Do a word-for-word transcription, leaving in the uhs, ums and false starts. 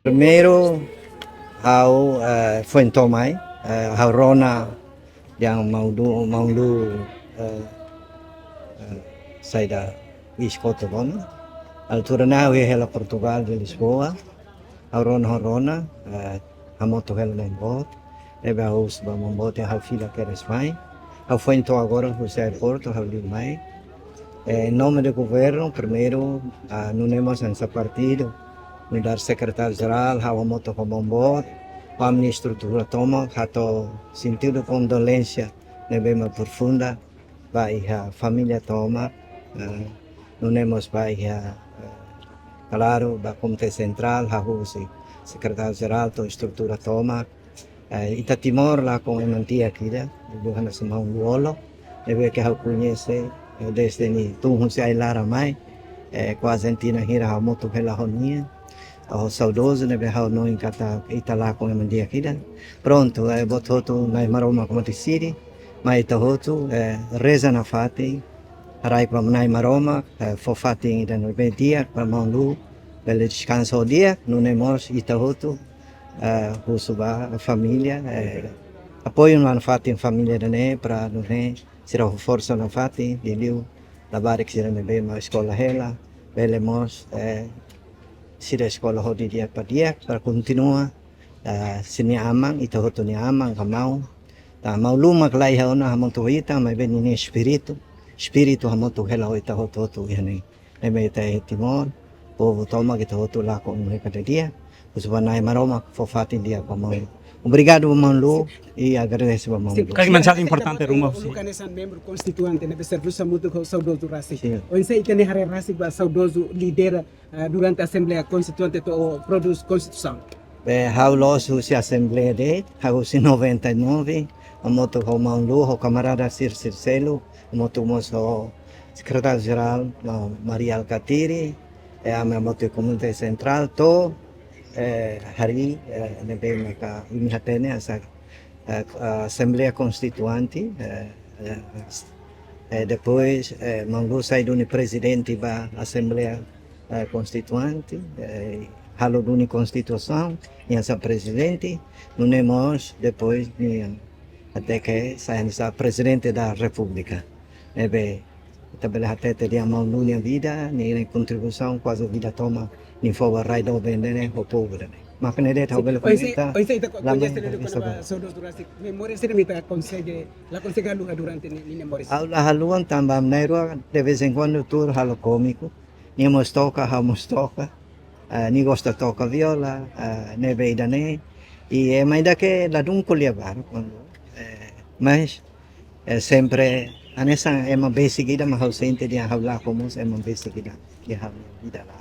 Primeiru, ha'u, eh, foin to'o mai, eh, ha'u rona dehan maun Lu, maun Lu, eh, eh, saida, iis kotuk ona. Altura ne'e ha'u iha hela Portugal, de Lisboa. Ha'u rona, ha'u rona, eh, hamutuk hela ho maun boot. Ne'ebé ha'u husu ba maun boot dehan ha'u fila kedas mai. Ha'u foin to'o agora husi aeroportu, ha'u liu mai. Eh, em nome do governo, primeiru, ah, nune'e mós hanesan partidu, nu'udar sekretáriu jerál, ha'u hamutuk ho maun boot, ho ami-nia estrutura tomak, hato'o sentidu kondolénsia ne'ebé mak profunda ba iha família tomak, eh, nune'e mós ba iha, eh, klaru, ba Komité Sentrál, hahú husi sekretáriu jerál to'o estrutura tomak. Eh, ita Timor lakon ema di'ak ida, ibu hana sumau luolo, ne'ebé ke ha'u koñese, eh, dezde nia tun husi ai-laran mai, eh, kuaze tinan hira ha'u hamutuk hela ho nia, ho saudozu ne'ebé ha'u hanoin katak ita lakon ema di'ak ida. Prontu, eh, buat hotu Na'i Maromak mak deside, mai ita hotu, eh, reza nafatin, haraik ba Na'i Maromak, eh, fó fatin ida ne'ebé di'ak ba maun Lu, bele deskansa ho di'ak, nune'e mós ita hotu, eh, husu ba família, eh, apoiu nafatin família ida-ne'e para nune'e sira fó forsa nafatin, liuliu labarik sira ne'ebé mak eskola hela, bele mós, eh, sira eskola ho di'ak ba di'ak para kontinua, eh, sira-nia aman, ita hotu nia aman, ka maun. Tanba maun Lu mak la iha ona hamutuk ho ita, maibé ninia espíritu, espíritu hamutuk hela ho ita hotu-hotu iha ne'e. Ne'ebé ita iha Timor, povu tomak ita hotu lakon ema di'ak, husu ba Na'i Maromak fó fatin di'ak ba maun Lu. Obrigadu ba maun Lu, i agradese ba maun Lu. Karik mensajen importante ruma husi. Lu hanesan membru konstituinte ne'ebé servisu hamutuk ho saudozu rasik. Sin. Oinsá ita-nia haree rasik ba saudozu lidera, eh, durante Asembleia Konstituinte to'o prodús konstituisaun. Be, ha'u la'ós husi Asembleia de'it, ha'u husi noventa e nove, hamutuk ho maun Lu, ho kamarada sira, sira seluk, hamutuk mós ho sekretáriu jerál, maun Mari Alkatiri, eh, ami hamutuk ho Komité Sentrál, to'o, eh, harii, eh, ne'ebé maka imi hatene hanesan, eh, Asembleia Konstituinte, eh, eh, eh, depois, eh, maun Lu sai duni prezidente ba Asembleia, eh, Konstituinte, eh, halo duni konstituisaun, nia sai prezidente, nune'e mós depois nia até ke sai hanesan Prezidente da Repúblika. Ne'ebé ita bele hatete dehan maun Lu nia vida, nia kontribuisaun kuaze vida tomak, nia fó ba rai doben ida-ne'e ho povu ida-ne'e. Maka ne'e de'it ha'u bele komenta. Oinsá ita ko-, koñese liu kona-ba saudozu rasik, memória sira ne'ebé ita konsege, la konsege haluha durante nia, nia moris? Ha'u la haluha tanba ami na'in-rua de vez em quando tuur halo kómiku. Nia mós toka, ha'u mós toka. Eh, nia gosta toka viola, eh, ne'ebé ida-ne'e. I ema ida ke ladún ko'alia barak, eh, mas, eh, sempre hanesan ema besik ida mak ha'u sente dehan ha'u lakon mós ema besik ida, ke ha'u ida la.